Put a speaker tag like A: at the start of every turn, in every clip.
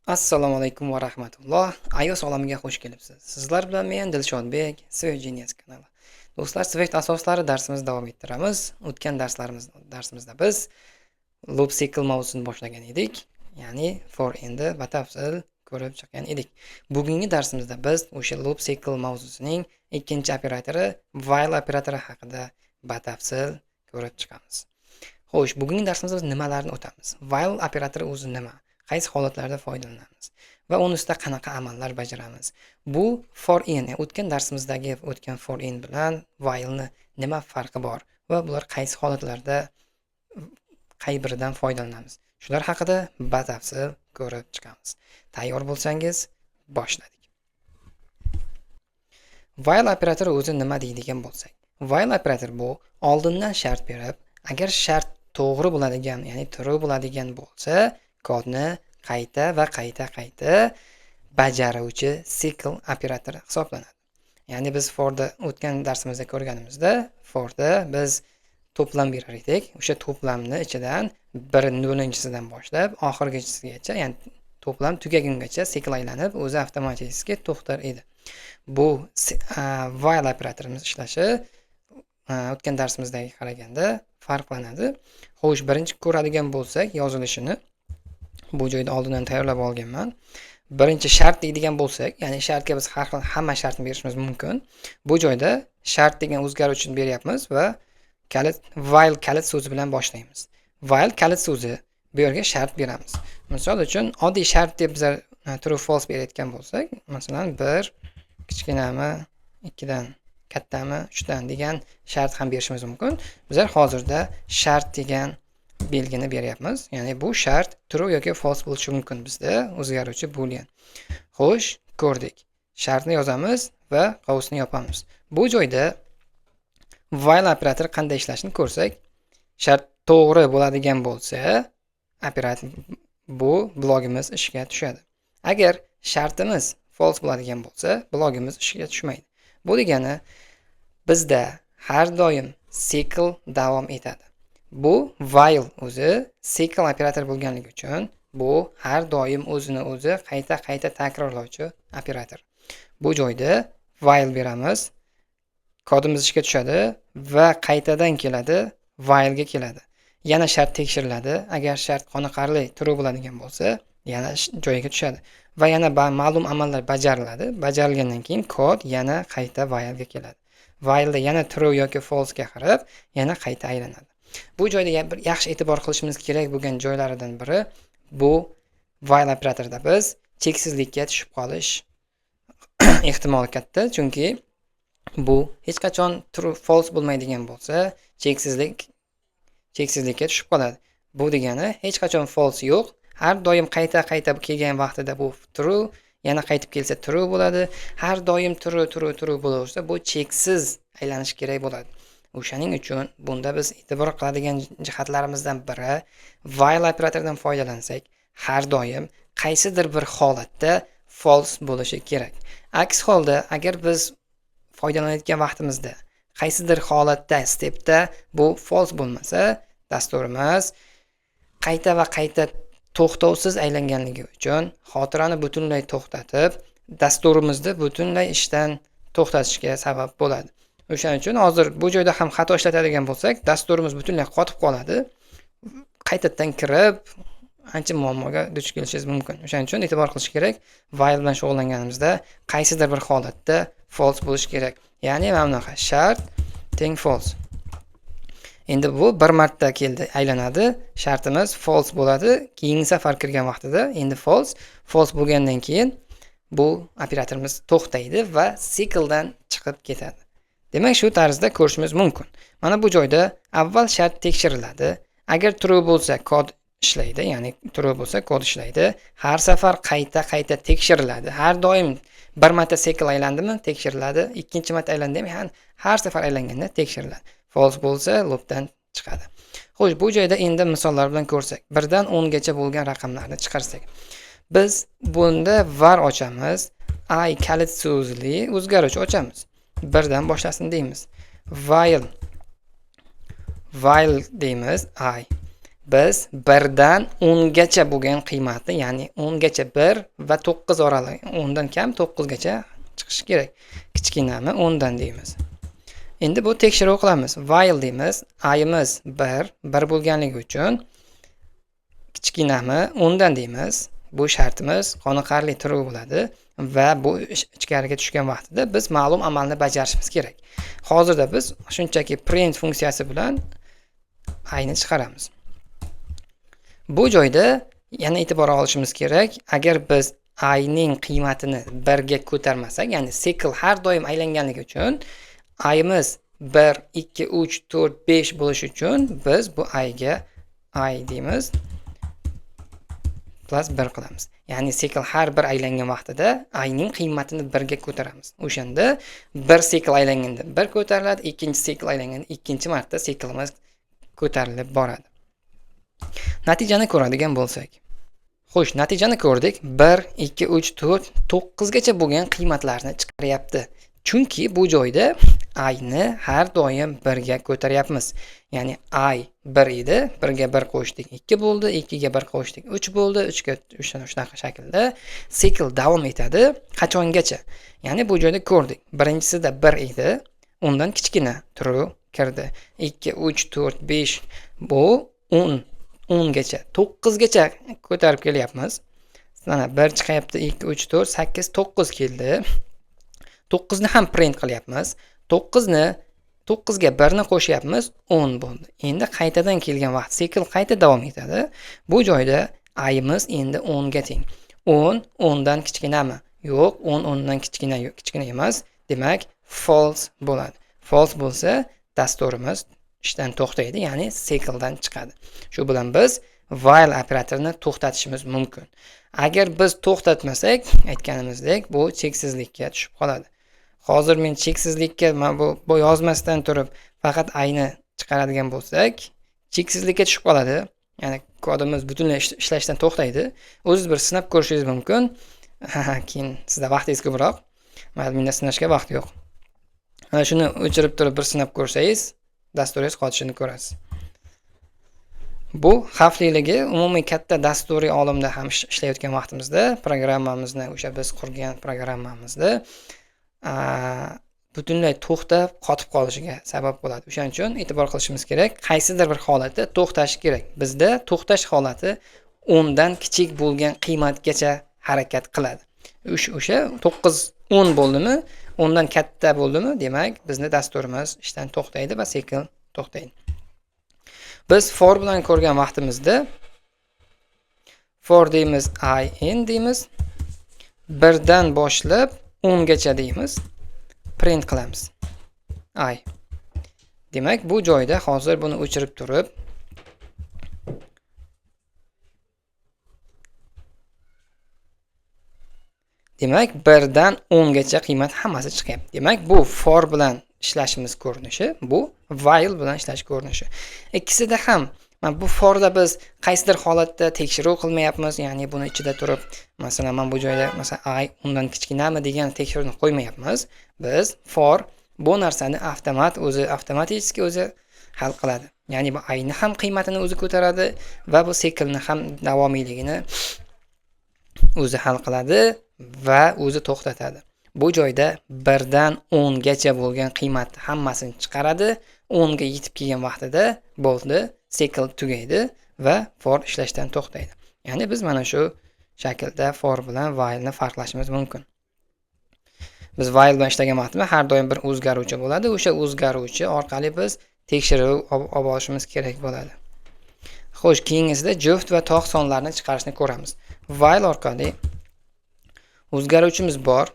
A: Assalomu alaykum va rahmatulloh. iOS olamiga xush kelibsiz. Sizlar bilan men Dilshodbek, Swift Genius kanali. Do'stlar, Swift asoslari darsimizni davom ettiramiz. O'tgan darsimizda biz loop cycle mavzusini boshlagan edik. Ya'ni for inni batafsil ko'rib chiqqan edik. Bugungi darsimizda biz o'sha loop cycle mavzusining ikkinchi operatori, while operatori haqida batafsil ko'rib chiqamiz. Xo'sh, bugungi darsimizda biz nimalarni o'tamiz? While operatori o'zi nima? Qaysi holatlarda foydalanamiz va uni ustida qanaqa amallar bajaramiz? Bu for in, ya'ni o'tgan darsimizdagi o'tgan for in bilan while'ni nima farqi bor va bular qaysi holatlarda qay biridan foydalanamiz? Shular haqida batafsil ko'rib chiqamiz. Tayyor bo'lsangiz, boshladik. While operatori o'zi nima deydigan bo'lsak, while operator bu oldindan shart berib, agar shart to'g'ri bo'ladigan, ya'ni true bo'ladigan bo'lsa, kodni qayta va qayta qayta bajaruvchi cycle operatori hisoblanadi. Ya'ni biz forda o'tgan darsimizda ko'rganimizda, forda biz to'plam berar edik. O'sha to'plamni ichidan bir nollinchisidan boshlab oxirgisigacha, ya'ni to'plam tugagungacha cycle aylanib, o'zi avtomatik to'xtar edi. Bu while operatorimiz ishlashi o'tgan darsimizdagiga qaraganda farqlanadi. Xo'sh, birinchi ko'radigan bo'lsak, yozilishini bu joyda oldindan tayyorlab olganman. Birinchi shart deydigan bo'lsak, ya'ni shartga biz har xil hamma shartni berishimiz mumkin. Bu joyda shart degan o'zgaruvchini beryapmiz va kalit, while kalit so'zi bilan boshlaymiz. While kalit so'zi, bu yerga shart beramiz. Misol uchun, oddiy shart deb bizlar true, false berayotgan bo'lsak, masalan, 1 kichkinami 2dan, kattami 3dan degan shart ham berishimiz mumkin. Bizlar hozirda shart degan belgini beryapmiz. Ya'ni bu shart true yoki false bo'lishi mumkin bizda o'zgaruvchi boolean. Xo'sh, ko'rdik. Shartni yozamiz va qavusni yopamiz. Bu joyda while operatori qanday ishlashini ko'rsak, shart to'g'ri bo'ladigan bo'lsa, operator bu blogimiz ishga tushadi. Agar shartimiz false bo'ladigan bo'lsa, blogimiz ishga tushmaydi. Bu degani bizda har doim cycle davom etadi. Bu while o'zi cycle operator bo'lganligi uchun bu har doim o'zini o'zi qayta-qayta takrorlovchi operator. Bu joyda while beramiz. Kodimiz ishga tushadi va qaytadan keladi, while ga keladi. Yana shart tekshiriladi. Agar shart qoniqarli, true bo'ladigan bo'lsa, yana joyiga tushadi va yana ma'lum amallar bajariladi. Bajarilgandan keyin kod yana qayta while ga keladi. While'da yana true yoki false ga qarab, yana qayta aylanadi. Bu joyda bir yaxshi e'tibor qilishimiz kerak bo'lgan joylaridan biri bu while operatorida biz cheksizlikka tushib qolish ehtimoli katta, chunki bu hech qachon true, false bo'lmaydigan bo'lsa, cheksizlikka tushib qoladi. Bu degani hech qachon false yo'q. Har doim qayta-qayta kelgan vaqtida bu true, yana qaytib kelsa true bo'ladi. Har doim true, true, true bo'laversa, bu cheksiz aylanish kerak bo'ladi. O'shaning uchun bunda biz e'tibor qiladigan jihatlarimizdan biri, while operatoridan foydalansak, har doim qaysidir bir holatda false bo'lishi kerak. Aks holda, agar biz foydalanayotgan vaqtimizda qaysidir holatda, stepda bu false bo'lmasa, dasturimiz qayta va qayta to'xtovsiz aylanganligi uchun xotirani butunlay to'xtatib, dasturimizni butunlay ishdan to'xtatishga sabab bo'ladi. O'shaning uchun hozir bu joyda ham xato ishlatadigan bo'lsak, dasturimiz butunlay qotib qoladi. Qaytadan kirib, ancha muammoga duch kelishingiz mumkin. O'shaning uchun e'tibor qilish kerak. While bilan shug'ullanganimizda qaysidir bir holatda false bo'lishi kerak. Ya'ni mana bunaqa shart teng false. Endi bu bir marta keldi, aylanadi. Shartimiz false bo'ladi. Keyingi safar kirgan vaqtida endi false, false bo'lgandan keyin bu operatorimiz to'xtaydi va cycledan chiqib ketadi. Demak, shu tarzda ko'rishimiz mumkin. Mana bu joyda avval shart tekshiriladi. Agar true bo'lsa, kod ishlaydi, ya'ni true bo'lsa, kod ishlaydi. Har safar qayta-qayta tekshiriladi. Har doim bir marta cycle aylandimi, tekshiriladi. Ikkinchi marta aylandimi, har safar aylanganda tekshiriladi. False bo'lsa, loopdan chiqadi. Xo'sh, bu joyda endi misollar bilan ko'rsak, 1 dan 10 gacha bo'lgan raqamlarni chiqarsak. Biz bunda var ochamiz, i kalit so'zli o'zgaruvchi ochamiz. 1 dan boshlasin deymiz. While deymiz i. Biz 1 dan 10 gacha bo'lgan qiymatni, ya'ni 10 gacha 1 va 9 oralig'i, 10 dan kam 9 gacha chiqishi kerak. Kichkinami 10 dan deymiz. Endi bu tekshiruv qilamiz. While deymiz. I'imiz 1, 1 bo'lganligi uchun kichkinami 10 dan deymiz. Bu shartimiz qoniqarli true bo'ladi va bu ichkariga tushgan vaqtida biz ma'lum amalni bajarishimiz kerak. Hozirda biz shunchaki print funksiyasi bilan i ni chiqaramiz. Bu joyda yana e'tibor olishimiz kerak. Agar biz i ning qiymatini 1 ga ko'tarmasak, ya'ni sikl har doim aylanganligi uchun i'imiz 1, 2, 3, 4, 5 bo'lishi uchun biz bu i ga i deymiz. Plus 1 qilamiz. Ya'ni sikl har bir aylangan vaqtida i ning qiymatini 1 ga ko'taramiz. O'shanda bir sikl aylanganda 1 ko'tariladi, ikkinchi sikl aylanganda ikkinchi marta siklimiz ko'tarilib boradi. Natijani ko'radigan bo'lsak. Xo'sh, natijani ko'rdik. 1, 2, 3, 4, 9 gacha bo'lgan qiymatlarni chiqaryapti. Chunki bu joyda i ni har doim 1 ga ko'taryapmiz. Ya'ni i 1 edi, 1 ga 1 qo'shdik, 2 bo'ldi, 2 ga 1 qo'shdik, 3 bo'ldi, 3 ga 3 shunaqa shaklda sikl davom etadi qachongacha? Ya'ni bu joyda ko'rdik. Birinchisida 1 edi, undan kichkina true kirdi. 2, 3, 4, 5 bu 10, 10 gacha, 9 gacha ko'tarib kelyapmiz. Mana 1 chiqyapti, 2, 3, 4, 8, 9 keldi. 9 ni ham print qilyapmiz. 9 ga 1 ni qo'shyapmiz, 10 bo'ldi. Endi qaytadan kelgan vaqt sikl qayta davom etadi. Bu joyda i'imiz endi 10 ga teng. 10 10 dan kichkinami? Yo'q, 10 10 dan kichkina, yo'q, kichkina emas. Demak, false bo'ladi. False bo'lsa, dasturimiz ishdan to'xtaydi, ya'ni sikldan chiqadi. Shu bilan biz while operatorini to'xtatishimiz mumkin. Agar biz to'xtatmasak, aytganimizdek, bu cheksizlikka tushib qoladi. Hozir men cheksizlikka mana bu yozmasdan turib faqat i ni chiqaradigan bo'lsak, cheksizlikka tushib qoladi. Ya'ni kodimiz butunlay ishlashdan to'xtaydi. O'zingiz bir sinab ko'rishingiz mumkin. Keyin sizda vaqtingiz ko'proq. Mayli, menda sinashga vaqt yo'q. Mana shuni o'chirib turib bir sinab ko'rsangiz, dasturingiz qotishini ko'rasiz. Bu xavfliligi umumiy katta dasturiy olamda ham ishlayotgan vaqtimizda programmamizni, o'sha biz qurgan programmamizni, butunlay to'xtab qotib qolishiga sabab bo'ladi. O'shaning uchun e'tibor qilishimiz kerak, qaysidir bir holatda to'xtash kerak. Bizda to'xtash holati 10 dan kichik bo'lgan qiymatgacha harakat qiladi. O'sha 9, 10 bo'ldimi, 10 dan katta bo'ldimi, demak bizni dasturimiz ishdan to'xtaydi va sekin to'xtaydi. Biz for bilan ko'rgan vaqtimizda for deymiz, i n deymiz, 1 dan boshlab 10 gacha deymiz, print qilamiz i. Demak, bu joyda hozir buni o'chirib turib demak 1 dan 10 gacha qiymat hammasi chiqyapti. Demak, bu for bilan ishlashimiz ko'rinishi, bu while bilan ishlash ko'rinishi. Ikkisida ham mana bu forda biz qaysidir holatda tekshiruv qilmayapmiz, ya'ni buni ichida turib, masalan, mana bu joyda masalan i undan kichkinami degan tekshiruvni qo'ymayapmiz. Biz for bu narsani avtomat o'zi avtomatik o'zi hal qiladi. Ya'ni bu i ni ham qiymatini o'zi ko'taradi va bu seklni ham davomiyligini o'zi hal qiladi va o'zi to'xtatadi. Bu joyda 1 dan 10 gacha bo'lgan qiymatni hammasini chiqaradi. 10 ga yetib kelgan vaqtida bo'ldi, sikl tugaydi va for ishlashdan to'xtaydi. Ya'ni biz mana shu shaklda for bilan while ni farqlashimiz mumkin. Biz while bilan ishlagan vaqtimizda har doim bir o'zgaruvchi bo'ladi. O'sha o'zgaruvchi orqali biz tekshiruv olib olishimiz kerak bo'ladi. Xo'sh, keyingisida juft va tog' sonlarini chiqarishni ko'ramiz. While orqali o'zgaruvchimiz bor.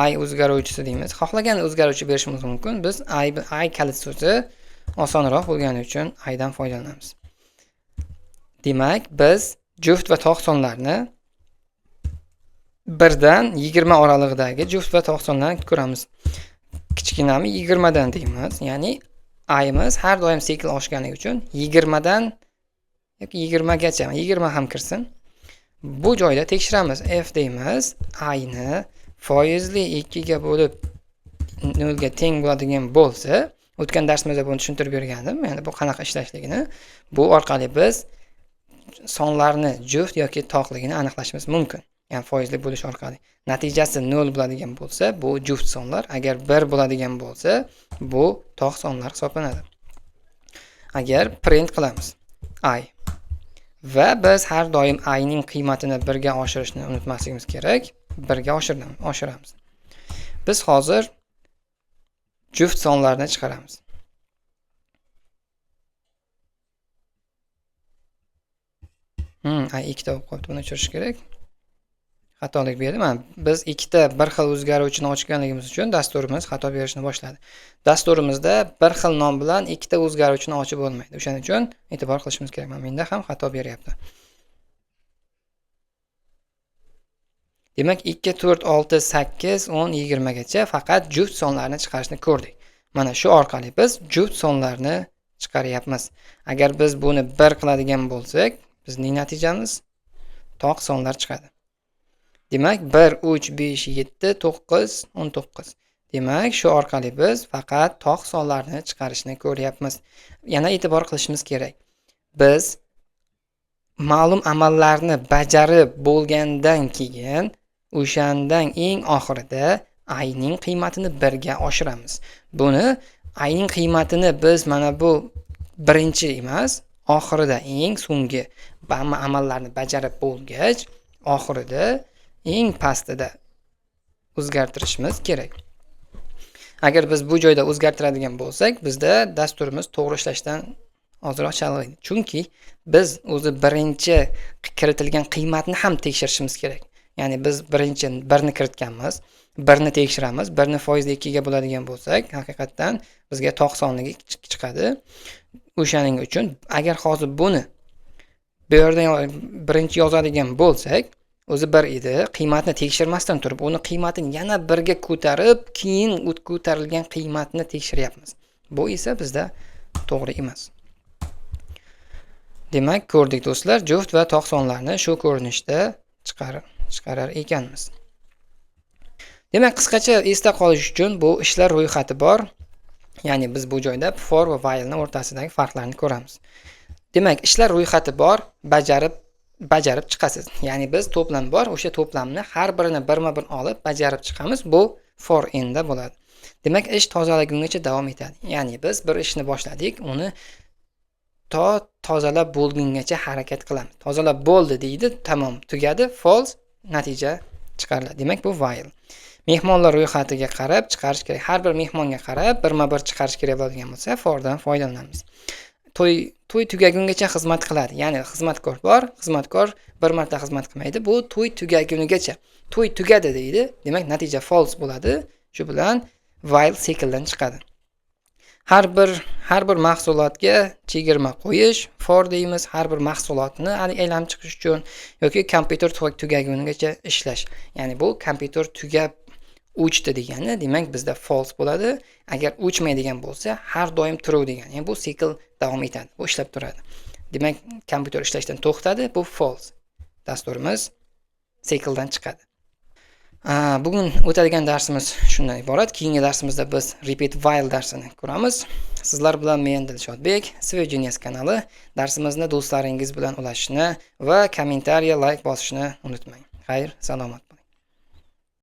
A: I o'zgaruvchisi deymiz. Xohlagan o'zgaruvchi berishimiz mumkin. Biz i kalit so'zi osonroq bo'lgani uchun i dan foydalanamiz. Demak, biz juft va tog' sonlarini 1 dan 20 oralig'idagi juft va tog' sonlarni ko'ramiz. Kichkinami 20 dan deymiz. Ya'ni i'imiz har doim sikl oshganligi uchun 20 dan yoki 20 gacha, 20 ham kirsin. Bu joyda tekshiramiz. F deymiz. I ni foizli 2 ga bo'lib 0 ga teng bo'ladigan bo'lsa, O'tgan darsimizda buni tushuntirib bergandim, ya'ni bu qanaqa ishlashligini. Bu orqali biz sonlarni juft yoki toqligini aniqlashimiz mumkin. Ya'ni foizli bo'lish orqali. Natijasi 0 bo'ladigan bo'lsa, bu juft sonlar, agar 1 bo'ladigan bo'lsa, bu toq sonlar hisoblanadi. Agar print qilamiz i va biz har doim i ning qiymatini 1 ga oshirishni unutmasligimiz kerak. 1 ga oshiramiz. Biz hozir juft sonlarni chiqaramiz. I ikkita bo'lib qolibdi, buni o'chirish kerak. Xatolik berdi. Mana biz ikkita bir xil o'zgaruvchini ochganligimiz uchun dasturimiz xato berishni boshladi. Dasturimizda bir xil nom bilan ikkita o'zgaruvchini ochib bo'lmaydi. O'shaning uchun e'tibor qilishimiz kerak. Mana menda ham xato beryapti. Demak, 2, 4, 6, 8, 10, 20 gacha faqat juft sonlarni chiqarishni ko'rdik. Mana shu orqali biz juft sonlarni chiqaryapmiz. Agar biz buni 1 qiladigan bo'lsak, bizning natijamiz toq sonlar chiqadi. Demak, 1, 3, 5, 7, 9, 19. Demak, shu orqali biz faqat toq sonlarni chiqarishni ko'ryapmiz. Yana e'tibor qilishimiz kerak. Biz ma'lum amallarni bajarib bo'lgandan keyin o'shandan eng oxirida i ning qiymatini 1 ga oshiramiz. Buni i ning qiymatini biz mana bu birinchi emas, oxirida eng so'nggi hamma amallarni bajarib bo'lgach, oxirida eng pastida o'zgartirishimiz kerak. Agar biz bu joyda o'zgartiradigan bo'lsak, bizda dasturimiz to'g'ri ishlashdan ozroq chalg'iydi. Chunki biz o'zi birinchi kiritilgan qiymatni ham tekshirishimiz kerak. Ya'ni biz birinchi 1ni kiritganmiz, 1ni tekshiramiz, 1ni foizli 2 ga bo'ladigan bo'lsak, haqiqatdan bizga toq sonligi chiqadi. O'shaning uchun agar hozir buni bu yerda birinchi yozadigan bo'lsak, o'zi 1 edi, qiymatni tekshirmasdan turib, uni qiymatini yana 1 ga ko'tarib, keyin ko'tarilgan qiymatni tekshiryapmiz. Bu esa bizda to'g'ri emas. Demak, ko'rdik do'stlar, juft va toq sonlarni shu ko'rinishda chiqarar ekanmiz. Demak, qisqacha esda qolish uchun bu ishlar ro'yxati bor. Ya'ni biz bu joyda for va while ning o'rtasidagi farqlarni ko'ramiz. Demak, ishlar ro'yxati bor, bajarib chiqasiz. Ya'ni biz to'plam bor, o'sha to'plamni har birini birma-bir olib bajarib chiqamiz. Bu for in da bo'ladi. Demak, ish tozalagungacha davom etadi. Ya'ni biz bir ishni boshladik, uni to tozalab bo'lgungacha harakat qilamiz. Tozalab bo'ldi deydi, tamom, tugadi, false, natija chiqariladi. Demak, bu while. Mehmonlar ro'yxatiga qarab chiqarish kerak. Har bir mehmonga qarab birma-bir chiqarish kerak bo'ladigan bo'lsa, fordan foydalanamiz. To'y tugagungacha xizmat qiladi. Ya'ni xizmatkor bor, xizmatkor bir marta xizmat qilmaydi. Bu to'y tugagunigacha. To'y tugadi deydi. Demak, natija false bo'ladi. Shu bilan while sekldan chiqadi. Har bir mahsulotga chegirma qo'yish, for deymiz, har bir mahsulotni aylanib chiqish uchun yoki kompyuter tugagunigacha ishlash. Ya'ni bu kompyuter tugab o'chdi degani, demak bizda false bo'ladi. Agar o'chmaydigan bo'lsa, har doim true degani. Ya'ni bu sikl davom etadi, bu ishlab turadi. Demak, kompyuter ishlashdan to'xtadi, bu false. Dasturimiz sikldan chiqadi. Bugun o'tadigan darsimiz shundan iborat. Keyingi darsimizda biz repeat while darsini ko'ramiz. Sizlar bilan men Dilshodbek, Swift Genius kanali. Darsimizni do'stlaringiz bilan ulashishni va kommentariya, like bosishni unutmang. Xayr, salomat.